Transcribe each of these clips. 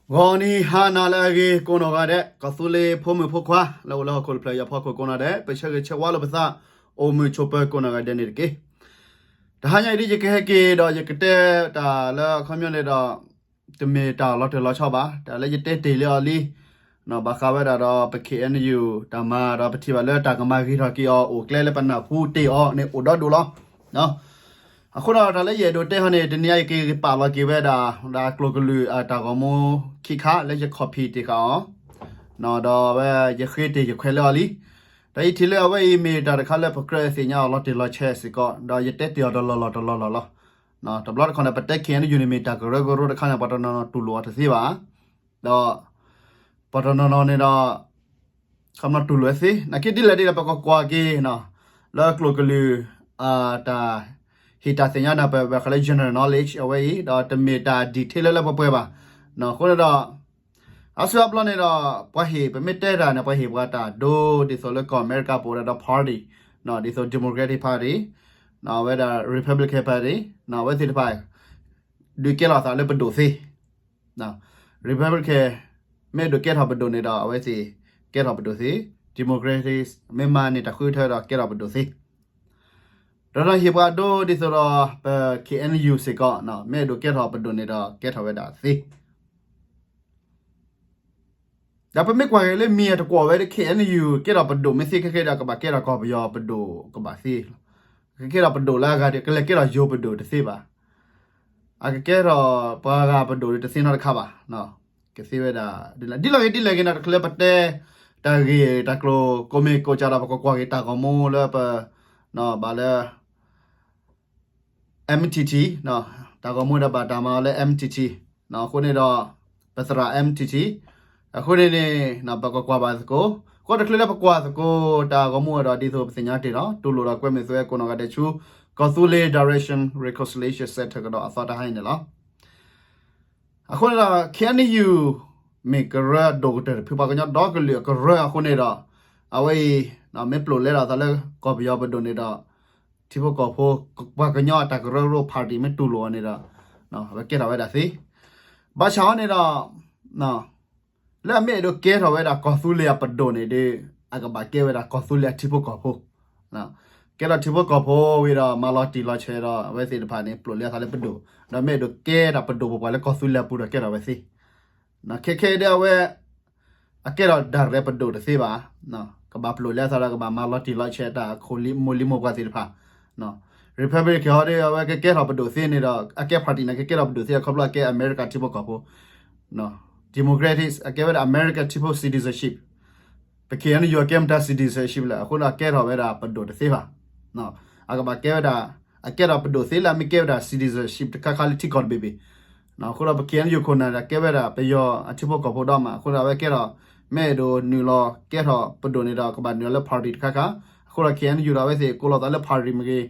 ဂီၤနံၤဟါနၤလၢအဂ့ၤကိးနီၢ်ဂၤဒဲး, ကီၢ်သူလ့ၤဖိမုၣ်ဖိခွါ လၢအိၣ်လၢဟီၣ်ခိၣ်တဖျၢၣ်အံၤအဖီခိၣ်ကိးနီၢ်ဒဲး, ပဆၢဂ့ၤဆၢဝါလိာ်ပသး အိၣ်မုာ်ဆိးပၢၤကိးနီၢ်ဂၤဒဲးန့ၣ်တက့ၢ်. တဟါညါအံၤဒ်ယကဟဲက့ၤဒီးယကတဲတၢ်လၢအခီပညီန့ၣ်ဒီး တမ့ၢ်တၢ်လီၤတၢၢ်လီၤဆီဘၣ်, တၢ်လၢယတဲတ့ၢ်လံအီၤလံ, ဘၣ်ဃးဝဲဒၣ်ဒီးပ K N U တၢ်မၤဒီးပထံၣ်ဘၣ်လၢတၢ်ကမၤဂ့ၤထီၣ်က့ၤအီၤ အိၣ်ကျဲလၢပနၢ်ဟူတ့ၢ်အီၤန့ၣ်အိၣ်ဒီဒူၣ်လီၤ. အဃိဒီးတၢ်လၢယအဲၣ်ဒိးတဲဟီန့ၣ် တနံၤအံၤယကပာ်လီၤက့ၤဝဲဒၣ် ဒီးကျိာ်ကလုာ်အတၢ်ဂီၤမူခံခါလၢယ copy တ့ၢ်ဃာ်အီၤ, ဒီးအဝဲယဃ့တ့ၢ်ယခွဲးလၢအီၤလံ. ဒီးယထံၣ်လၢအဝဲအံၤမ့ၢ်တၢ်တခါလၢပကြၢးသ့ၣ်ညါအီၤလီၤတံၢ်လီၤဆဲးစ့ၢ်ကီး, ဒီးယတဲတ့ၢ်အီၤတလီၢ်လီၢ်တလီၢ်လီၢ်လီၤ. တဘျီတခီၣ်န့ၣ် ပတဲ K N U န့ၣ်မ့ၢ်တၢ်ကရၢကရိတခါန့ၣ် ပှၤတနီၤနီၤတူၢ်လိာ်အီၤတသ့ဘၣ်, ဒီး ပှၤတနီၤနီၤန့ၣ်ဒီး ခီပညီတူၢ်လိာ်သ့, နာ်က့ဒ်လဲၣ်ဒ်လဲၣ် ပကကွၢ်က့ၤ လၢကျိာ်ကလုာ် တၢ်ဟ့ၣ်တၢ်သ့ၣ်ညါနၢ်ပၢၢ် ပဝဲဃီလၢ general knowledge အဝဲအံၤ ဒီးတမ့ၢ်တၢ် detail လၢလၢပှဲၤပှဲၤဘၣ်. အဃိန့ၣ်ဒီး အါစုအါဘျီန့ၣ်ဒီး ပှၤဟ့ၣ် ပမ့ၢ်တဲတၢ်န့ၣ် ပှၤဟ့ၣ်ပှၤတၢ်ဒိ ဒ်သိးလၢကီၢ်အမဲရကၤပအိၣ်ဒၣ်ဒီး party ဒ်သိး Democratic Party ဝဲဒၣ် Republican Party အဝဲသ့ၣ်တဖၣ် ဒုးကဲထီၣ်သးလၢပဒိၣ်သ့ Republican မ့ၢ်အဲၣ်ဒိးကဲထီၣ်ပဒိၣ်န့ၣ်ဒီး အဝဲသ့ၣ်ကဲထီၣ်ပဒိၣ်သ့, Democrats မ့ၢ်မၤန့ၢ်တၢ်ဃုထၢဒီးကဲထီၣ်ပဒိၣ်သ့, ဒီးဟ့ၣ်ပှၤဒိဒ်သိးဒီးပ K N U စ့ၢ်ကီး မ့ၢ်အဲၣ်ဒိးကဲထီၣ်ပဒိၣ်န့ၣ်ဒီးကဲထီၣ်ဝဲဒၣ်သ့. ဒီးပမ့ၢ်ကွၢ်က့ၤလၢမံၤအတကွီၢ်ဝဲဒၣ် K N U ကဲထီၣ်ပဒိၣ်မ့ၢ်သ့ခဲကဲဒီး ကဘၣ်ကဲထီၣ်ကီၢ်ပယီၤပဒိၣ်ကဘၣ်သ့လီၤ. ကကဲထီၣ်ပဒိၣ်လၢအဂၤဒီး ကလဲၤကဲထီၣ်ယိၤပဒိၣ်တသ့ဘၣ်. အကကဲထီၣ်ပှၤဂၤပဒိၣ်တသ့နီတခါဘၣ်. ကသ့ဝဲဒၣ် ဒ်လဲၣ်ဂ့ၤဒ်လဲၣ်ဂ့ၤန့ၣ် တချုးလၢပတဲ တၢ်ဂ့ၢ်တၢ်ကျိၤ ကိးမ့ၢ်ကိးကးဒီး ပကကွၢ်က့ၤတၢ်ဂီၤမူလၢပ ဘၣ်လၢ M T T တၢ်ဂီၤမူဒီးဘၣ်တၢ်မၤအီၤလၢ M T T အဃိန့ၣ်ဒီး ပသရၣ် M T T အဃိန့ၣ်န့ၣ် ပကကွၢ်ဘၣ်သကိး, ဃိတချုးလၢပကွၢ်သကိး တၢ်ဂီၤမူဒီး ဒ်သိးပသ့ၣ်ညါတ့ၢ်ဒီး တူၢ်လိာ်ဒီးကွဲမုာ်သုဝဲကိးနီၢ်ဂၤဒဲးဆူ ကီၢ်သူလ့ၤ Direction Reconciliation Center ကဒီးအသီတဟါအံၤန့ၣ်လီၤ. အဃိန့ၣ်ဒီး K N U မ့ၢ်ကရၢအဒိၣ်ကတၢၢ်တဖု ပှၤကညီဒီကလုာ်အကရၢအဃိန့ၣ်ဒီး အဝဲအံၤ မ့ၢ်ပျိာ်လဲလိာ်သးလၢကီၢ်ပယီၤပဒိၣ်န့ၣ်ဒီး ထံဖိကီၢ်ဖိ ပှၤကညီအတၢ်ကရၢကရိ party မ့ၢ်တူၢ်လိာ်အီၤန့ၣ်ဒီး အဝဲကဲထီၣ်ဝဲဒၣ်သ့. ဘၣ်ဆၣ်အီၤန့ၣ်ဒီး လၢအမ့ၢ်အဲၣ်ဒိးကဲထီၣ်ဝဲဒၣ်ကီၢ်သူလ့ၤအပဒိၣ်န့ၣ်ဒီး အကဘၣ်ကဲဝဲဒၣ်ကီၢ်သူလ့ၤအထံဖိကီၢ်ဖိ, ကဲထီၣ်ထံဖိကီၢ်ဖိဝံၤဒီး မၤလီၤတံၢ်လီၤဆဲးဒီး အဝဲသ့ၣ်တဖၣ်န့ၣ် ပျိာ်လဲအသးလၢပဒိၣ်, ဒီးမ့ၢ်အဲၣ်ဒိးကဲဒၣ်ပဒိၣ်ပပှၢ်လၢကီၢ်သူလ့ၤအပူၤဒီးကဲထီၣ်ဝဲသ့. ခဲခဲဒီးအဝဲ အကဲထီၣ်ဒၣ်ရဲၣ်ပဒိၣ်တသ့ဘၣ်. ကဘၣ်ပျိာ်လဲအသးဒီးကဘၣ်မၤလီၤတံၢ်လီၤဆဲးတၢ်အခိၣ်လံ မိၢ်လံမိၢ်ပှၢ်သ့ၣ်တဖၣ်. Republican ဟီဒီး အဝဲကကဲထီၣ်ပဒိၣ်သ့န့ၣ်ဒီး အကဲ party န့ၣ် ကကဲထီၣ်ပဒိၣ်သ့အခီဖျိအကဲအမဲရကၤထံဖိကီၢ်ဖိ, Democrats အကဲဝဲဒၣ် American ထံဖိ citizenship, ပ K N U အကဲမတၤ citizenship လဲၣ်, အဃိဒီးအကဲထီၣ်ဝဲဒၣ်ပဒိၣ်တသ့ဘၣ်. အကဘၣ်ကဲဝဲဒၣ် အကဲထီၣ်ပဒိၣ်သ့လၢအမ့ၢ်ကဲဝဲဒၣ် citizenship တခါခါလၢထံကီၢ်တဘ့ၣ်ဘ့ၣ်. အဃိဒီးပ K N U ခိၣ်နၢ်ဒီးကဲဝဲဒၣ်ပယီၤအထံဖိကီၢ်ဖိဒီးမး, အဃိဒီးအဝဲကဲထီၣ် မ့ၢ်အဲၣ်ဒိးနုာ်လီၤကဲထီၣ်ပဒိၣ်န့ၣ်ဒီး ကဘၣ်နုာ်လီၤလၢ party တခါခါ, အဃိဒီး K N U ဒီးအဝဲသ့ၣ်ကိးလီၤသးလၢ party မ့ၢ်ဂ့ၤ,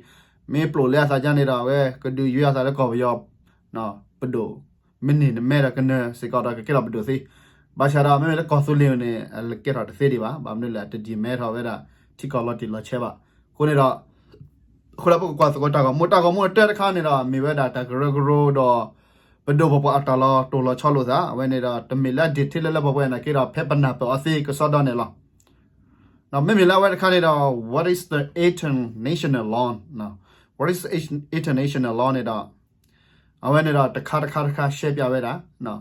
မ့ၢ်ပျိာ်လဲအသးဒ်န့ၣ်ဒီး အဝဲကဒုးယွၤအသးလၢကီၢ်ပယီၤ ပဒိၣ် မ့ၢ်န့ၢ်နမဲဒီးကနၢၤစ့ၢ်ကီးဒီးကကဲထီၣ်ပဒိၣ်သ့. ဘၣ်ဆၣ်ဒီးမ့မ့ၢ်လၢကီၢ်သူလ့ၤန့ၣ် အကဲထီၣ်တသ့ဒံးဘၣ်, ဘၣ်မနုၤလဲၣ် အတဒံၣ်မဲထီၣ်ဝဲဒၣ် ထံကီၢ်လီၤတံၢ်လီၤဆဲးဘၣ်. အဃိန့ၣ်ဒီး အဃိဒီးပကကွၢ်သကိးတၢ်ဂီၤမူ, တၢ်ဂီၤမူအတၢတခါန့ၣ်ဒီး မ့ၢ်ဝဲဒၣ်တၢ်ကရၢကရိဒီး ပဒိၣ်ပပှၢ်အတၢ်လီၤတိၢ်လီၤဆီလိာ်သး, အဝဲန့ၣ်ဒီး တမ့ၢ်လၢအ detail လၢလၢပှဲၤပှဲၤန့ၣ်က့ဒီး ဖဲပနၢ်ပၢၢ်အီၤသ့ကစီဒီန့ၣ်လီၤ. ဒီးမ့မ့ၢ်လၢအဝဲတခါန့ၣ်ဒီး what is the international law, what is international law န့ၣ်ဒီး အဝဲန့ၣ်ဒီးတခါတခါတခါရှဲပၠးဝဲဒၣ်, ဒီး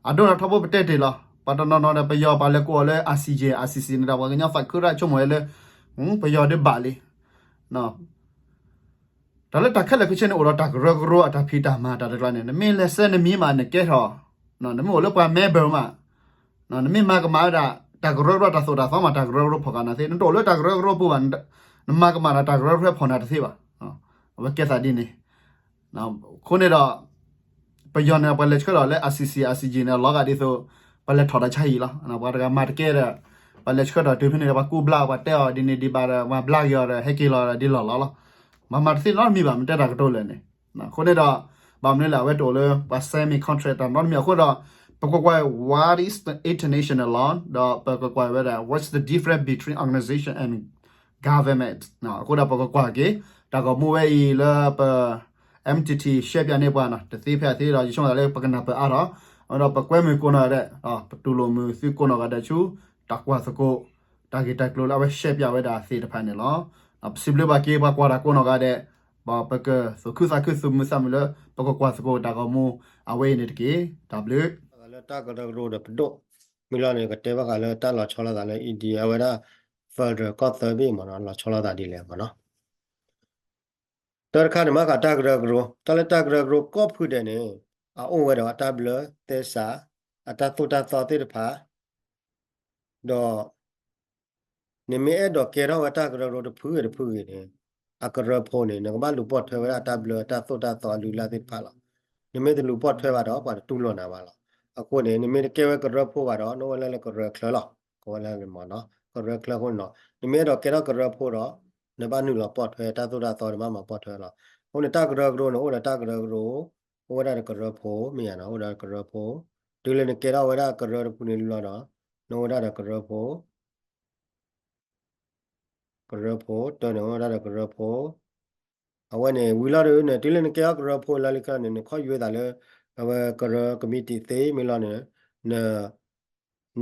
အဒိန့ၣ်ထီဘိပတဲတ့ၢ်လီၤ, ပှၤတနီၤနီၤဒီး ပယီၤပှၤလဲၤကိးအီၤလၢ I C J, I C C န့ၣ်ဒီး ပှၤကညီသးခုရၣ်ဆိကမိၣ်ဝဲလၢ ပယီၤဒုးဘၣ်လံ. တၢ်လၢတၢ်ခဲလၢာ်ခဲဆ့န့ၣ် အိၣ်ဒီးတၢ်ကရၢကရိအတၢ်ဖံးတၢ်မၤတၢ်တကျါန့ၣ် နမ့ၢ်လဲၤဆဲနမံၤမးနကဲထီၣ်, နမ့ၢ်အိၣ်လၢပှၤ member မး, နမ့ၢ်မၤကမၣ်ဝဲဒၣ် တၢ်ကရၢကရိတၢ်သိၣ်တၢ်သီမး တၢ်ကရၢကရိဖီၣ်ဃာ်နၤသ့, နတအိၣ်လၢတၢ်ကရၢကရိပူၤဘၣ်, နမၤကမၣ်ဒီးတၢ်ကရၢကရိဖီၣ်နၤတသ့ဘၣ်. အဝဲကဲသးဒ်န့ၣ် အဃိန့ၣ်ဒီး ပယီၤန့ၣ် ပှၤလဲၤဆှၢထီၣ်လၢ I C C, I C J န့ၣ် လီၤဂာ်ဒ်သိး ပှၤလဲၤထီၣ်တၢ်ဆါဟံၣ်လီၤ. ပှၤတဂၤမၤတကဲဒီး ပှၤလဲၤဆှၢထီၣ်တုၤဖဲန့ၣ်ဒီး ပှၤကူဘျါပှၤတဲအီၤဒ်န့ၣ်ဒ်ဘၣ်ဒီး ပှၤဘျါက့ၤအီၤဒီး ဟဲက့ၤလီၤဒီးဒ်လီၢ်လီၢ်လီၤ. မၤမၤတသ့နီတမံၤဘၣ် မ့ၢ်တဲတၢ်ကတိၤလၢာ်န့ၣ်. အဃိန့ၣ်ဒီး ဘၣ်မနုၤလဲၣ် အဝဲတအိၣ်လၢပှၤ sign contract တၢ်နီတမံၤအဃိဒီး ပကကွၢ် what is the international law ဒီးပကကွၢ်ဝဲဒၣ် what's the difference between organization and government အဃိဒီးပကကွၢ်က့ၤ တၢ်ဂီၤမူဝဲအံၤလၢပ M T T ရှဲပၠးန့ၢ်ပှၤနီၤ တသ့ဖဲအသ့ဒီး ယဆိကမိၣ်သးလၢပကနၢ်ပၢၢ်အါထီၣ် အဝဲဒီးပကွဲမုာ်ကိးနီၢ်ဂၤဒဲး, ပတူၢ်လိာ်မုာ်သုကိးနီၢ်ဂၤဒဲးဆူ တၢ်ကွၢ်သကိး တၢ်ဂ့ၢ်တၢ်ကျိၤလၢအဝဲရှဲပၠးဝဲဒၣ်သ့ၣ်တဖၣ်န့ၣ်လီၤ. ပစံးဘျုးဘၣ်က့ၤပှၤကွၢ်တၢ်ကိးနီၢ်ဂၤဒဲး, ပကသူၣ်ခုသးခုသူၣ်မုာ်သးမုာ်လၢ ပကကွၢ်သကိးတၢ်ဂီၤမူအဝဲအံၤန့ၣ်တက့ၢ်. တၢ်ဘျုး လၢတၢ်ကရၢကရိဒီးပဒိၣ်, မ့ၢ်လီၤန့ၣ် ကတဲဘၣ်ဃးလၢတၢ်လီၤဆီလိာ်သးလၢ India အဝဲဒၣ် federal ကီၢ်သၢဘ့ၣ်မ့ၢ်နီၤ လီၤဆီလိာ်သးဒ်လဲၣ်မ့ၢ်နီၤ. တၢ်တခါန့ၣ် မ့ၢ်ဃးတၢ်ကရၢကရိ, တၢ်လၢတၢ်ကရၢကရိကိးဖုဒဲးန့ၣ် အအိၣ်ဝဲဒီးအတၢ်ဘျၢသဲစး, အတၢ်သိၣ်တၢ်သီသ့ၣ်တဖၣ်, ဒီး နမ့ၢ်အဲၣ်ဒိးကဲထီၣ်ဝဲတၢ်ကရၢကရိတဖုဂ့ၤတဖုဂ့ၤန့ၣ်, အကရၢဖိန့ၣ် နကဘၣ်လူၤပိာ်ထွဲဝဲဒၣ်တၢ်ဘျၢတၢ်သိၣ်တၢ်သီအလုၢ်အလၢ်သ့ၣ်တဖၣ်လီၤ. နမ့ၢ်တလူၤပိာ်ထွဲဘၣ်ဒီး ပှၤတတူၢ်လိာ်နၤဘၣ်လီၤ. အဃိန့ၣ် နမ့ၢ်တကဲဝဲကရၢဖိဘၣ်ဒီး နအိၣ်ဝဲလၢကရၢချၢလီၤ. ကဝဲလၢမ့ၢ်နီၤ ကရၢချၢအဃိန့ၣ်လီၤ. နမ့ၢ်အဲၣ်ဒိးကဲထီၣ်ကရၢဖိဒီး နဘၣ်နုာ်လီၤပိာ်ထွဲတၢ်သိၣ်တၢ်သီ နဘၣ်မၤပိာ်ထွဲလီၤ. အဃိန့ၣ် တၢ်ကရၢကရိန့ၣ် အိၣ်ဒီးတၢ်ကရၢကရိ, အိၣ်ဝဲဒၣ်ဒီးကရၢဖိ မ့ၢ်ယါနီၤ အိၣ်ဒီးကရၢဖိ, တုၤလၢနကဲထီၣ်ဝဲဒၣ်ကရၢတဖုန့ၣ်လီၤဒီး နအိၣ်ဝဲဒၣ်ဒီးကရၢဖိ ကရၢဖိ တၢ်န့ၣ်အိၣ်ဝဲဒၣ်ဒီးကရၢဖိ, အဝဲန့ၣ် ဝံၤလီၤဒီးန့ၣ် တုၤလၢနကဲထီၣ်ကရၢဖိလၢလံခီန့ၣ် နခီၣ်ယွဲသးလၢ အဝဲကရၢကမံးတံာ်သ့မ့ၢ်လီၤန့ၣ်, န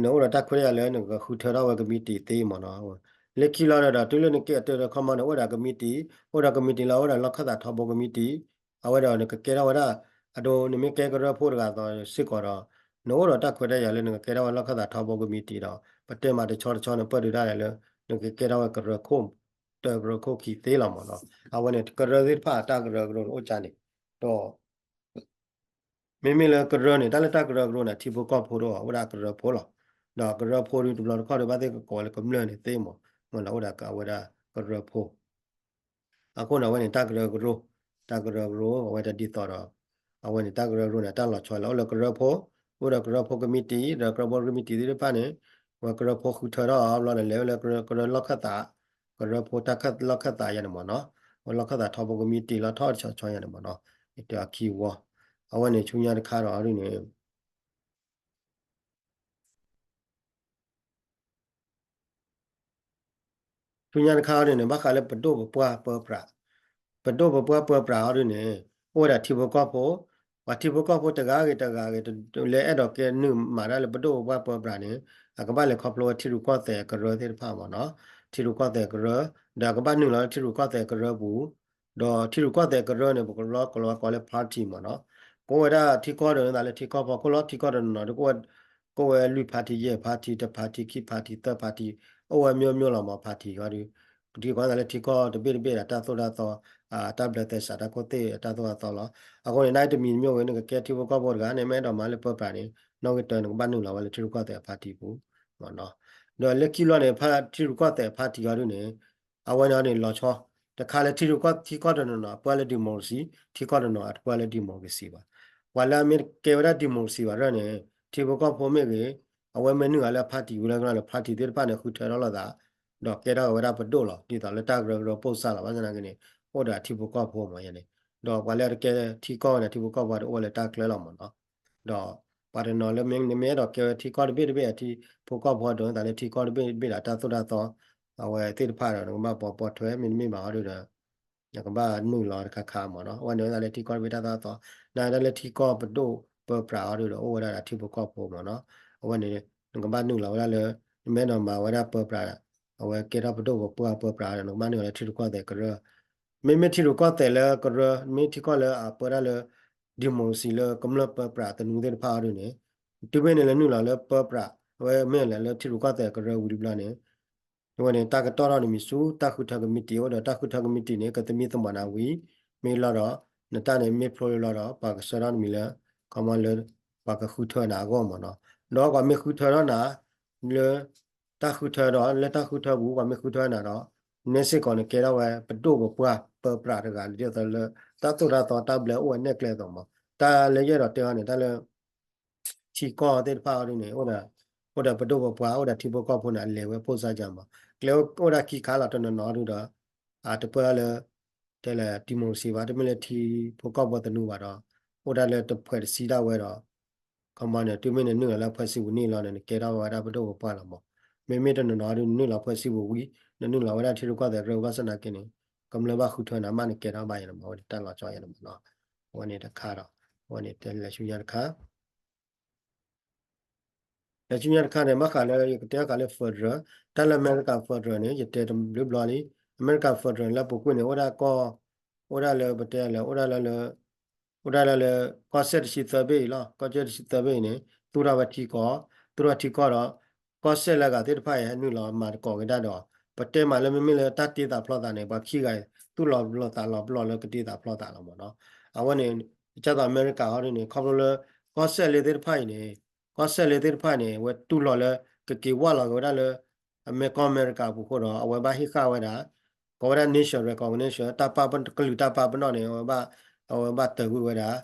နအိၣ်ဒီးတၢ်ခွဲးတၢ်ယာ်လၢနကဃုထၢထီၣ်ဝဲကမံးတံာ်သ့မ့ၢ်နီၤ. လၢခံလီၤဒီး တုၤလၢနကဲတၢ်ဒီးခီမီန့ၣ် အိၣ်ဒီးကမံးတံာ်, အိၣ်ဒီးကမံးတံာ်လီၤ အိၣ်ဒီးလီၢ်ခၢၣ်သးထီဘိကမံးတံာ်, အဝဲဒီးနကကဲထီၣ်ဝဲဒၣ် အဒိ နမ့ၢ်ကဲကရၢဖိတဂၤအသိးစ့ၢ်ကီးဒီး နအိၣ်ဒီးတၢ်ခွဲးတၢ်ယာ်လၢနကကဲထီၣ်ဝဲလီၢ်ခၢၣ်သးထီဘိကမံးတံာ်ဒီး ပတဲမးတဆီတဆီန့ၣ် ပၢၢ်ဒုးဒၣ်လဲာ်လၢ နကကဲထီၣ်ဝဲကရၢခိၣ် တၢ်ကရၢခိၣ်ခံသ့လီၤမ့ၢ်နီၤ. အဝဲန့ၣ်ကရၢသ့ၣ်တဖၣ်အတၢ်ကရၢကရိန့ၣ်အိၣ်ကါန့ၣ်, ဒီး မ့မ့ၢ်လၢကရၢန့ၣ် တၢ်လၢတၢ်ကရၢကရိန့ၣ် ထံဖိကီၢ်ဖိဒီးအိၣ်ဝဲဒၣ်ကရၢဖိလီၤ. ဒီးကရၢဖိဒုးတဘျီတခီၣ်ဒီး ဘၣ်သ့ၣ်ကကိးဝဲလၢကမျၢၢ်န့ၣ်သ့မ့ၢ်, မ့ၢ်လၢအိၣ်ဒီးအဝဲဒၣ်ကရၢဖိ အဃိန့ၣ် အဝဲန့ၣ်တၢ်ကရၢကရိ, တၢ်ကရၢကရိအဝဲတဒ်သိးဒီး အဝဲန့ၣ်တၢ်ကရၢကရိန့ၣ် တၢ်လီၤဆီလၢအိၣ်လၢကရၢဖိ, အိၣ်ဒီးကရၢဖိကမံးတံာ် ဒီးကရၢဖိကမံးတံာ်သ့ၣ်တဖၣ်န့ၣ် ဝဲကရၢဖိဃုထၢထီၣ်အဘျီန့ၣ် လဲၤဝဲလၢကရၢလီၢ်ခၢၣ်သး, ကရၢဖိတၢ်လီၢ်ခၢၣ်သးယါန့ၣ်မ့ၢ်နီၤ, ဝဲလီၢ်ခၢၣ်သးထီဘိကမံးတံာ်လီၤထီၣ်တဆီဆီယါန့ၣ်မ့ၢ်နီၤ, တၢ်ခံဝီ, အဝဲန့ၣ်ဆူညါတခါဒီးဒ်န့ၣ် ဆူညါတခါအီၤဒ်န့ၣ် ဘၣ်ဃးလၢပဒိၣ်ပပှၢ်ပၢပြး, ပဒိၣ်ပပှၢ်ပၢပြးအီၤဒ်န့ၣ် အိၣ်ဝဲဒၣ်ထံဖိကီၢ်ဖိ, ပှၤထံဖိကီၢ်ဖိတဂၤဂ့ၤတဂၤဂ့ၤ လၢအဲၣ်ဒိးကဲနုာ်မၤတၢ်လၢပဒိၣ်ပပှၢ်ပၢပြးန့ၣ် အကဘၣ်လဲၤခီဖျိဝဲထံရူၢ်ကီၢ်သဲးအကရၢသ့ၣ်တဖၣ်မ့ၢ်နီၤ, ထံရူၢ်ကီၢ်သဲးကရၢ, ဒီးအကဘၣ်နုာ်လီၤလၢထံရူၢ်ကီၢ်သဲးကရၢပူၤ ဒီးထံရူၢ်ကီၢ်သဲးကရၢန့ၣ် ပကလီကလီကိးလၢ party မ့ၢ်နီၤ, ကအိၣ်ဝဲဒၣ်ထံကီၢ်ဒီးသးလၢထံကီၢ်ဖီခိၣ်လီၤ, ထံကီၢ်တနီၤနီၤဒီး ကအိၣ်ဝဲလွံၢ် party ယဲၢ် party တ party ခံ party သၢ party အိၣ်ဝဲမျိုးမျိုးလီၤမ့ၢ် party အီၤဒီး ထံကီၢ်သးလၢထံကီၢ်တဘ့ၣ်တဘ့ၣ်ဒီးတၢ်သိၣ်တၢ်သီ, တၢ်ဘျၢသဲစးတၢ်ခိၣ်သ့ၣ်တၢ်သိၣ်တၢ်သီလီၤ. အဃိန့ၣ် နတမံၤတမံၤဝဲ နကကဲထံဖိကီၢ်ဖိတဂၤန့ၣ် မ့ၢ်အဲၣ်ဒိးမၤလၢပၢပြးန့ၣ် နီၣ်ဂံၢ်တၢန့ၣ် ကဘၣ်နုာ်လီၤဝဲလၢထံရူၢ်ကီၢ်သဲး party ပူၤ မ့ၢ်နီၤ, ဒီးလၢခံလီၤန့ၣ် ထံရူၢ်ကီၢ်သဲး party အီၤဒ်န့ၣ် အဝဲန့ၣ်အီၤန့ၣ် လီၤဆီ, တခါလၢထံရူၢ်ကီၢ်ထံကီၢ်တနီၤနီၤ အပၢလၢ democracy, ထံကီၢ်တနီၤအတပၢလၢ democracy ဘၣ်. ပှၤလၢအမ့ၢ်ကဲဝဲဒၣ် democracy ဘၣ်ရၢၢ်န့ၣ် ထံဖိကီၢ်ဖိမ့ၢ်ဂ့ၤ, အဝဲမ့ၢ်နုာ်လီၤလၢ party ဝံၤလၢကလီၤန့ၣ် party သ့ၣ်တဖၣ်န့ၣ် ဃုထၢထီၣ်လိာ်သး, ဒီးကဲထီၣ်ဝဲဒၣ်ပဒိၣ်လီၤ. ဒ်သိးလၢတၢ်ကရၢကရိပိၢ်စၢ်လီၤ. ဘၣ်ဆၣ်သနာ်က့န့ၣ် အိၣ်ဒီးထံဖိကီၢ်ဖိမ့ၢ်ယါန့ၣ်, ဒီးပှၤလၢအတကဲထံကီၢ်ဝဲန့ၣ် ထံဖိကီၢ်ဖိဒီးအိၣ်ဝဲလၢတၢ်ချၢလီၤမ့ၢ်နီၤ. ဒီးပှၤတနီၤလၢမ့ၢ်နမ့ၢ်အဲၣ်ဒိးကဲဝဲထံကီၢ်တဘ့ၣ်တဘ့ၣ်အထံဖိကီၢ်ဖိဒီး သးလၢထံကီၢ်တဘ့ၣ်တဘ့ၣ်ဒီးတၢ်သိၣ်တၢ်သီ အဝဲသ့ၣ်တဖၣ်ဒီး နကဘၣ်ပိာ်ပိာ်ထွဲ မ့တမ့ၢ်ဘၣ်အီၤဒီး နကဘၣ်နုာ်လီၤတခါခါမ့ၢ်နီၤ. အဝဲန့ၣ်ဝဲဒၣ်လၢထံကီၢ်တဘ့ၣ်တၢ်သိၣ်တၢ်သီ, နဒၣ်လၢထံကီၢ်ပဒိၣ်ပၢပြးအီၤဒီး အိၣ်ဝဲဒၣ်ဒီးထံဖိကီၢ်ဖိမ့ၢ်နီၤ. အဝဲန့ၣ် နကဘၣ်နုာ်လီၤဝဲဒၣ်လၢ နမ့ၢ်အဲၣ်ဒိးမၤဝဲဒၣ်ပၢပြး အဝဲကဲထီၣ်ပဒိၣ်ပပှၢ်ပၢပြးဒီး နကဘၣ်နုာ်လီၤလၢထံရူၢ်ကီၢ်သဲးကရၢ, မ့မ့ၢ်ထံရူၢ်ကီၢ်သဲးလၢကရၢ, မ့ၢ်ထံကီၢ်လၢအပၢဒၣ်လၢ democracy လၢကမျၢၢ်ပၢပြးသနူသ့ၣ်တဖၣ်အီၤဒ်န့ၣ်, တုၤမ့ၢ်န့ၣ်လဲၤနုာ်လီၤလၢပၢပြး, အဝဲမ့ၢ်လဲၤလၢထံရူၢ်ကီၢ်သဲးကရၢဝံၤတဘျီန့ၣ် အဝဲန့ၣ် တၢ်ကတီၢ်ထီၣ်န့ၣ်မ့ၢ်ဆူတၢ်ဃုထၢကမံးတံာ် အိၣ်ဒီးတၢ်ဃုထၢကမံးတံာ်န့ၣ် ကသမံသမိးနၤဝံၤ မ့ၢ်လီၤဒီး နတၢ်န့ၣ်မ့ၢ်ဖျိလီၤဒီး ပှၤကဆှၢထီၣ်နမံၤလၢ ခီမီလၢ ပှၤကဃုထၢနၤအဂီၢ်မ့ၢ်နီၤ. ဒီးပှၤမ့ၢ်ဃုထၢထီၣ်နၤ လၢ တၢ်ဃုထၢဒီး လၢတၢ်ဃုထၢပူၤ ပှၤမ့ၢ်ဃုထၢနၤဒီး နဲစ့ၢ်ကီးနကဲထီၣ်ဝဲပဒိၣ်ပပှၢ်ပၢပြးတဂၤ ဒ်သိးလၢ တၢ်သိၣ်တၢ်သီတၢ်ဘျၢအိၣ်ဝဲနဲၣ်ကျဲအသိးမး. တၢ်လၢယအဲၣ်ဒိးတဲအီၤန့ၣ် တၢ်လၢ ထံကီၢ်သ့ၣ်တဖၣ်အီၤဒ်န့ၣ် အိၣ်ဒီးပဒိၣ်ပပှၢ် အိၣ်ဒီးထံဖိကီၢ်ဖိန့ၣ် အလဲၤဝဲဖိစၢ်ကၢ်မး. ကျဲအိၣ်ဒၣ်ခံခါလီၤ တနီၤနီၤဒုဒီး အတပၢၢ်လၢ တဲလဲၣ် democracy ဘၣ် တမ့ၢ်လၢထံဖိကီၢ်ဖိသနူဘၣ်ဒီး အိၣ်ဒၣ်လၢတဖှဲးတဆံဒၣ်ဝဲဒီး ခီမီန့ၣ် တုၤမ့ၢ်နနုာ်လီၤလၢအဖှဲးစံးပူၤန့ၣ်လီၤန့ၣ် နကဲထီၣ်ဝဲဒၣ်ပဒိၣ်ပပှၢ်လီၤမး. မ့မ့ၢ်တနီၤနီၤဒု နနုာ်လီၤဖှဲးစံးပူၤဝံၤ နနုာ်လီၤဝဲဒၣ်ထံရူၢ်ကီၢ်သဲးကရၢ ဘၣ်ဆၣ်သနာ်က့န့ၣ် ကမျၢၢ်ဘၣ်ဃုထၢနၤမး နကဲထီၣ်ဘၣ်ယါန့ၣ်မး အဝဲန့ၣ်တၢ်လီၤဆီယါန့ၣ်မးနီၤ. အဝဲန့ၣ်တခါဒီး အဝဲန့ၣ်တဲလဲၤဆူညါတခါ ဒီးဆူညါတခါန့ၣ် ဘၣ်ဃးလၢယကတဲဃာ်လၢ federal, တၢ်လၢအမဲရကၤ federal န့ၣ် ယတဲတဘျုးဘျီလံ. အမဲရကၤ federal လၢပူၤကွံာ်န့ၣ် အိၣ်ဒၣ်ကီၢ်, အိၣ်ဒၣ်လၢပတဲလၢ အိၣ်ဒၣ်လၢလၢ အိၣ်ဒၣ်လၢလၢ ကီၢ်စဲၣ်တဆံသၢဘ့ၣ်အံၤလီၤ. ကီၢ်စဲၣ်တဆံသၢဘ့ၣ်အံၤန့ၣ် သူၣ်ထီၣ်ဝဲထံကီၢ်, သူၣ်ထီၣ်ထံကီၢ်ဒီး ကီၢ်စဲၣ်လၢအဂၤသ့ၣ်တဖၣ်အံၤ ဟဲနုာ်လီၤမၤသကိးက့ၤတၢ်ဒီး ပတဲမးလၢမ့မ့ၢ်လၢတၢ်တ့သးဖျီသးန့ၣ် ပှၤခံဂၤအံၤ သူၣ်လီၤပလီၢ်သးလီၤပလီၢ်လၢကတ့သးဖျီသးလီၤမ့ၢ်နီၤ. အဝဲန့ၣ် ကသိးအမဲရကၤဟီဒ်န့ၣ် ခီဖျိလၢ ကီၢ်စဲၣ်လၢသ့ၣ်တဖၣ်အံၤန့ၣ် ကီၢ်စဲၣ်လၢသ့ၣ်တဖၣ်န့ၣ် အဝဲတူၢ်လိာ်လၢ ကက့ၤဝၢ်လီၤက့ၤဝဲဒၣ်လၢ အမဲကီၢ်အမဲရကၤအပူၤအဃိဒီး အဝဲဘၣ်ဟ့ၣ်ဃာ်ဝဲဒၣ် ကိးဝဲဒၣ် nation recognition တၢ်ပာ်ပ ကလုာ်တၢ်ပာ်ပနီၣ်န့ၣ် အဝဲဘၣ် အဝဲဘၣ်တၢာ်ကွံာ်ဝဲဒၣ်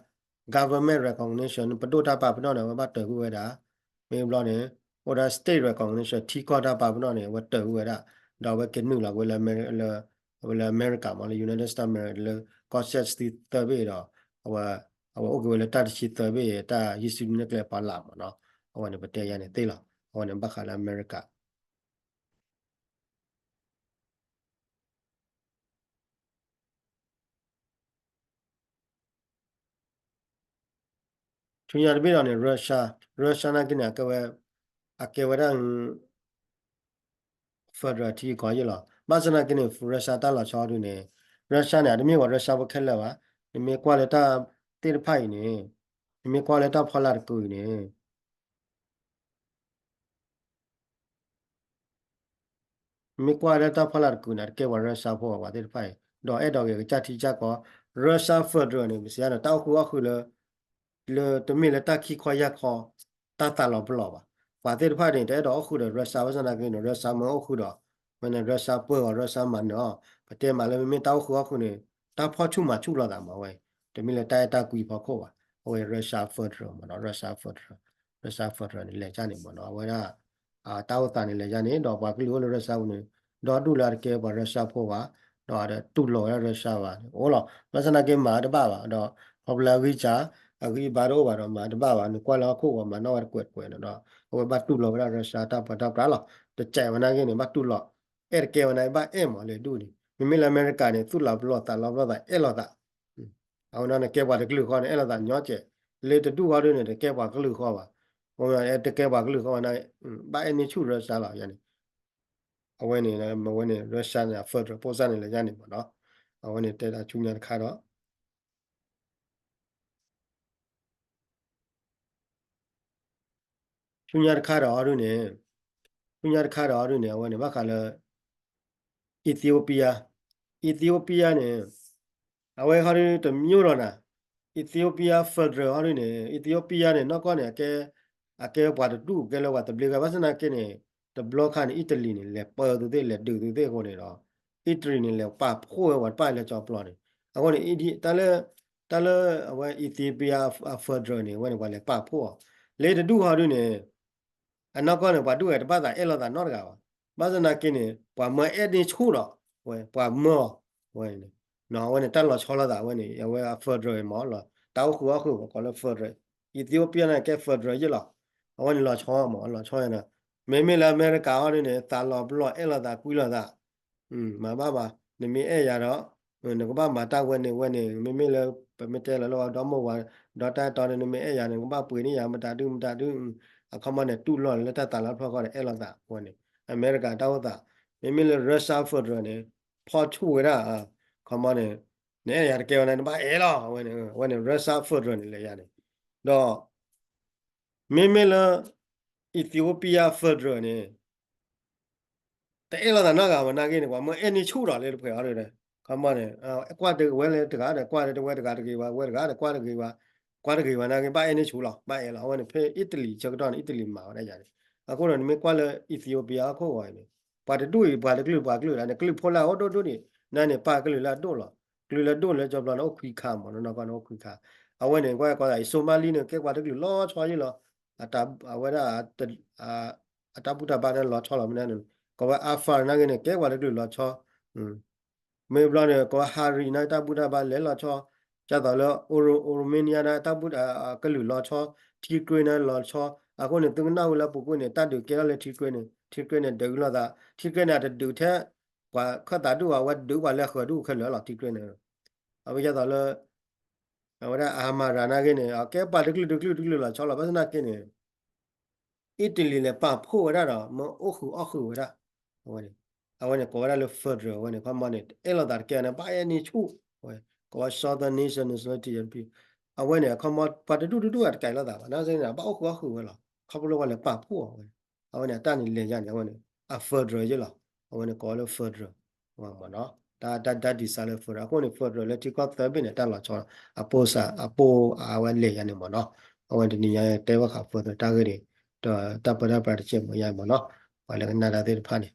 government recognition ပဒိၣ်တၢ်ပာ်ပနီၣ်န့ၣ် အဝဲဘၣ်တၢာ်ကွံာ်ဝဲဒၣ် မ့ၢ်ဘျီန့ၣ် အိၣ်ဒီး state recognition ထံကီၢ်တၢ်ပာ်ပနီၣ်န့ၣ် အဝဲတၢာ်ကွံာ်ဝဲဒၣ် ဒီးအဝဲက့ၤနုာ်လီၤဝဲလၢ လၢအမဲရကၤမ့ၢ်လၢ United States အမဲရကၤ လၢကီၢ်စဲၣ်တဆံသၢဘ့ၣ်ဒီး အဝဲ အဝဲအိၣ်က့ၤဝဲလၢတၢ်တဆံသၢဘ့ၣ် တၢ်ယံာ်စုန့ၣ်ကျဲပှၤလၢ်မ့ၢ်နီၤ. အဝဲန့ၣ်ပတဲယၤန့ၣ်သ့လီၤ. အဝဲန့ၣ်ဘၣ်ဃးလၢအမဲရကၤ ဆူညါတဘ့ၣ်ဒီးန့ၣ် Russia, Russia နာ်က့န့ၣ် အကဲဝဲ အကဲဝဲဒၣ် federal ထံကီၢ်ယဲၢ်လီၤ. ဘၣ်ဆၣ်နာ်က့န့ၣ် Russia တၢ်လီၤဆီဒ်န့ၣ် Russia န့ၣ် အတမ့ၢ်ဝဲ Russia ဖိခဲလၢာ်ဘၣ်. နမ့ၢ်ကွၢ်လၢတၢ်သ့ၣ်တဖၣ်အံၤန့ၣ် နမ့ၢ်ကွၢ်လၢတၢ်ဖီလာ်တကုာ်အံၤန့ၣ် မ့ၢ်ကွၢ်လၢတၢ်ဖီလာ်တကုာ်န့ၣ် တကဲပှၤ Russia ဖိဘၣ် ပှၤသ့ၣ်တဖၣ်အံၤ ဒီးအဲၣ်ဒိးဂ့ၤကစၢ်ထံကစၢ်ကီၢ် Russia federal န့ၣ် ပစံးယါဒီး တၢ်အိၣ်ဃုာ်အီၣ်ဃုာ်လၢ လၢတမ့ၢ်လၢတၢ်ခံခီယၢ်ခီ တၢ်သးလီၤပလီၢ်ဘၣ်. ပှၤသ့ၣ်တဖၣ်န့ၣ် တအဲၣ်ဒိးအိၣ်ဃုာ်ဒီး Russia ဘၣ်ဆၣ်သနာ်က့န့ၣ် Russia မ့ၢ်အိၣ်ဃုာ်ဒီး မ့ၢ်န့ၣ် Russia ပၢအီၤ Russia မၤနၢၤအီၤ ပတဲမးလၢမ့မ့ၢ်တၢ်အိၣ်ဃုာ်အီၣ်ဃုာ်န့ၣ် တၢ်ဖီၣ်ဆူၣ်မၤဆူၣ်လိာ်သးမးဝဲ တမ့ၢ်လၢတၢ်အဲၣ်တၢ်ကွံဖီခိၣ်ဘၣ်. အဝဲ Russia federal မးနီၤ Russia federal, Russia federal န့ၣ် လဲၤကၢ်န့ၣ်မးနီၤ အဝဲဒၣ် တၢ်အိၣ်သးန့ၣ်လဲၤကၢ်န့ၣ် ဒီးပှၤကလုာ်အိၣ်လၢ Russia ပူၤန့ၣ် ဒီဒူၣ်လၢအတကဲပှၤ Russia ဖိဘၣ် ဒီးအတတူၢ်လိာ်ဝဲဒၣ် Russia ဘၣ် အိၣ်လီၤ. ဘၣ်ဆၣ်သနာ်က့မၤတဘၣ်ဘၣ် ဒီးခီဖျိလၢအဂံၢ်စၢ် အဂံၢ်အဘါတအိၣ်ဘၣ်ဒီးမၤတဘၣ်ဘၣ် နကွၢ်လၢဟီၣ်ခိၣ်ဂီၤမၤနီၣ်ဝဲတကွဲးတကွဲးန့ၣ်ဒီး အဝဲဘၣ်တူၢ်လိာ်ဝဲဒၣ် Russia တၢ်ပှၤတၢ်ပြးလီၤ. တစဲးဝဲနာ်က့န့ၣ် ဘၣ်တူၢ်လိာ် အဲၣ်တကဲဝဲနာ်က့ ဘၣ်အဲၣ်မးလၢဒူၣ်န့ၣ် မ့မ့ၢ်လၢအမဲရကၤန့ၣ် သူၣ်လီၤပလီၢ်သးလီၤပလီၢ်သးအဲၣ်လိာ်သး အဝဲန့ၣ်ကဲပှၤတကလုာ်ဃီန့ၣ် အဲၣ်လိာ်သးညီကဲး လၢတဒူၣ်ဃီဒ်န့ၣ် တကဲပှၤကလုာ်ဃီဘၣ်. တကဲပှၤကလုာ်ဃီဝဲန့ၣ် ဘၣ်အဲၣ်န့ၢ်ဆူၣ် Russia လီၤ ယၤန့ၣ် အဝဲန့ၣ် မ့ၢ်ဝဲန့ၣ် Russia န့ၣ် အ federal ဖိစၢ်န့ၣ်လၢယၤန့ၣ်မးနီၤ အဝဲန့ၣ်တဲဒၣ်ဆူညါတခါဒီး ဆူညါတခါဒီးအီၤဒ်န့ၣ် ဆူညါတခါဒီးအီၤဒ်န့ၣ် အဝဲန့ၣ် ဘၣ်ဃးလၢ Ethiopia, Ethiopia န့ၣ် အဝဲဟီဒ်တမျိၤလီၤနၤ Ethiopia federal ဟီဒ်န့ၣ် Ethiopia န့ၣ် နီၢ်ကီၢ်န့ၣ် အကဲ အကဲပှၤတဒူၣ်ကဲလၢပှၤသဘျ့ဂၤ ဘၣ်ဆၣ်သနာ်က့န့ၣ် တဘျီခါန့ၣ် Italy န့ၣ် လဲၤပၢသုသ့ၣ် လဲၤဒုးသုသ့ၣ်အဃိန့ၣ်ဒီး Italy န့ၣ် လဲၤပာ်ဖှိၣ်ဝဲပှၤတဖၣ်လၢကၠီပျီန့ၣ် အဃိန့ၣ် တၢ်လၢ တၢ်လၢအဝဲ Ethiopia federal န့ၣ် အဝဲန့ၣ် ပှၤလဲၤပာ်ဖှိၣ်အီၤ လၢတဒူၣ်ဟီဒ်န့ၣ် အနီၢ်ကီၢ်န့ၣ် ပှၤဒူၣ်ဝဲတဘၣ်သးအဲၣ်လိာ်သးနီတဂၤဘၣ်. ဘၣ်ဆၣ်သနာ်က့န့ၣ် ပှၤမၢအဲၣ်န့ၢ်ဆူၣ်ဒီး ဝဲ ပှၤမၢအီၤ ဝဲန့ၣ် အဝဲန့ၣ် တၢ်လီၤဆီလိာ်သးဝဲန့ၣ် အဝဲအ federal မးလီၤ တၢ်အိၣ်ဃုာ်အီၣ်ဃုာ် ပှၤကိးလၢ federal, Ethiopia န့ၣ် ကဲ federal ယဲၢ်လီၤ. အဝဲန့ၣ်လီၤဆီမး လီၤဆီန့ၣ်ဒီး မ့မ့ၢ်လၢအမဲရကၤဟီဒ်န့ၣ် သးလီၤပလီၢ်အဲၣ်လိာ်သးကွံလိာ်သး မၤဘၣ်ဘၣ် နမ့ၢ်အဲၣ်ယၤဒီး နကဘၣ်မၤတၢ်ဝဲန့ၣ်ဝဲန့ၣ် မ့မ့ၢ်လၢ ပမ့ၢ်တဲလီၤလၢပှၤဒီမိၢ်ဝၤ ဒီးတၢ်အဲၣ်တီန့ၣ် နမ့ၢ်အဲၣ်ယၤန့ၣ် နကဘၣ်ပှ့ၤန့ၢ်ယၤ မတၤဒု မတၤဒု အခီပညီန့ၣ် တူၢ်လိာ်လၢတၢ်သးလီၤဖျီဃီဒီးအဲၣ်လိာ်သးဝဲန့ၣ် အမဲရကၤတၢ်အိၣ်သး မ့မ့ၢ်လၢ Russia federal န့ၣ် ဖီၣ်ဆူၣ်ဝဲဒၣ် အခီပညီန့ၣ် နအဲၣ်ယၤတကဲဝဲန့ၣ် နဘၣ်အဲၣ်လီၤ အဝဲန့ၣ် အဝဲန့ၣ် Russia federal န့ၣ်လဲၤယၤန့ၣ် ဒီး မ့မ့ၢ်လၢ Ethiopia federal န့ၣ် တအဲၣ်လိာ်သးနီတဂၤဘၣ်နာ်က့န့ၣ် ပှၤမၢအဲၣ်န့ၢ်ဆူၣ်ဒီးလၢတဖျၢၣ်အီၤဒီး ခီမီန့ၣ် ကွၢ်တဝဲလၢတဂၤဒီး ကွၢ်တဝဲတဂၤတဂ့ၤဘၣ် ဝဲတဂၤဒီး ကွၢ်တဂ့ၤဘၣ် ကွၢ်တဂ့ၤဘၣ်နာ်က့ ဘၣ်အဲၣ်န့ၢ်ဆူၣ်လီၤ ဘၣ်အဲၣ်လီၤ အဝဲန့ၣ် ဖဲ Italy ဆၢကတီၢ်န့ၣ် Italy မၤဝဲဒၣ်ယၤန့ၣ် အဃိဒီးနမ့ၢ်ကွၢ်လၢ Ethiopia ဟီၣ်ခိၣ်ဂီၤအံၤန့ၣ် ပှၤတဒူၣ်အံၤ ပှၤတကလုာ် ပှၤကလုာ်လၢန့ၣ် ကလုာ်ဖိလၢအအိၣ်ဒိၣ်ဒိၣ်န့ၣ် နန့ၣ် ပၢ်ကလုာ်လၢအဒိၣ်လီၤ ကလုာ်လၢဒိၣ်လၢကၠီပျီန့ၣ် အိၣ်ခွံခါမး နီၢ်နီၢ်ကီၢ်န့ၣ် အိၣ်ခွံခါ အဝဲန့ၣ် ကွၢ်ကီးသးအံၤ Somali န့ၣ် ကဲပှၤတကလုာ်လီၤဆီယဲၢ်လီၤ အဝဲဒၣ် အတၢ်ဘူၣ်တၢ်ဘါန့ၣ်လီၤဆီလီၤ မ့ၢ်န့ၣ် ကိးဝဲ Afar နာ်က့န့ၣ် ကဲပှၤတကလုာ်လီၤဆီ မ့ၢ်ဘျီန့ၣ် ကိးဝဲ Hari န့ၣ် တၢ်ဘူၣ်တၢ်ဘါလဲၤလီၤဆီ ဒ်သိးလၢ Oro-, Oromia န့ၣ် တၢ်ဘူၣ် ကလုာ်လီၤဆီ Tigray န့ၣ်လီၤဆီ အဃိန့ၣ် သုကနၣ်ဝဲလၢပူၤကွံာ်န့ၣ် တၢ်ဒုးကဲထီၣ်လၢ Tigray န့ၣ် Tigray န့ၣ် ဒုးလိာ်သး Tigray န့ၣ် အတဒုးထဲ ပှၤခၢၣ်သးဒူၣ်အဝဲဒုးပှၤလၢဃၢၤဒူၣ်ခဲလၢာ်လီၤ Tigray န့ၣ် အဝဲဒ်သိးလၢ အဝဲဒၣ် Amhara နာ်က့န့ၣ် အကဲပှၤတကလုာ်တကလုာ်တကလုာ်လီၤဆီလီၤ ဘၣ်ဆၣ်သနာ်က့န့ၣ် Italy လဲၤပာ်ဖှိၣ်ဝဲဒၣ်ဒီး မ့ၢ်အိၣ်ဃုာ်အီၣ်ဃုာ်ဝဲဒၣ်, အဝဲန့ၣ် အဝဲန့ၣ်ကိးဝဲဒၣ်လၢ federal အဝဲန့ၣ် ခီမီန့ၣ် အဲၣ်လိာ်သးတကဲန့ၣ် ဘၣ်အဲၣ်န့ၢ်ဆူၣ်, အဝဲ ကိးဝဲ Southern Nation န့ၣ် Sovereignty အဝဲန့ၣ် အခီမီ ပှၤတဒူၣ်တဒူၣ်အတကဲလိာ်သးဘၣ် နာ်သက့န့ၣ် ဘၣ်အိၣ်ဃုာ်အီၣ်ဃုာ်ဝဲလီၤ. ခီဖျိလၢပှၤလဲၤပာ်ဖှိၣ်အီၤဝဲန့ၣ် အဝဲန့ၣ် အတၢ်န့ၣ်လဲၤယါန့ၣ် အဝဲန့ၣ် အ federal ယ့ၣ်လီၤ. အဝဲန့ၣ်ကိးဝဲလၢ federal မ့ၢ်နီၤ. တၢ် တၢ် တၢ် design လၢ federal အဃိန့ၣ် federal လၢထံကီၢ်သၢဘ့ၣ်န့ၣ် တၢ်လီၤဆီ အပိၢ်စး အပိၢ်အဝဲလဲၤယါန့ၣ်မ့ၢ်နီၤ. အဝဲတနံၤညါတဲဘၣ်ဃး federal တၢ်ဂ့ၢ်န့ၣ် ဒီးတၢ်ပၢတၢ်ပြးတစဲးမ့ၢ်ယါမ့ၢ်နီၤ. ပှၤလၢကနၣ်တၢ်သ့ၣ်တဖၣ်န့ၣ်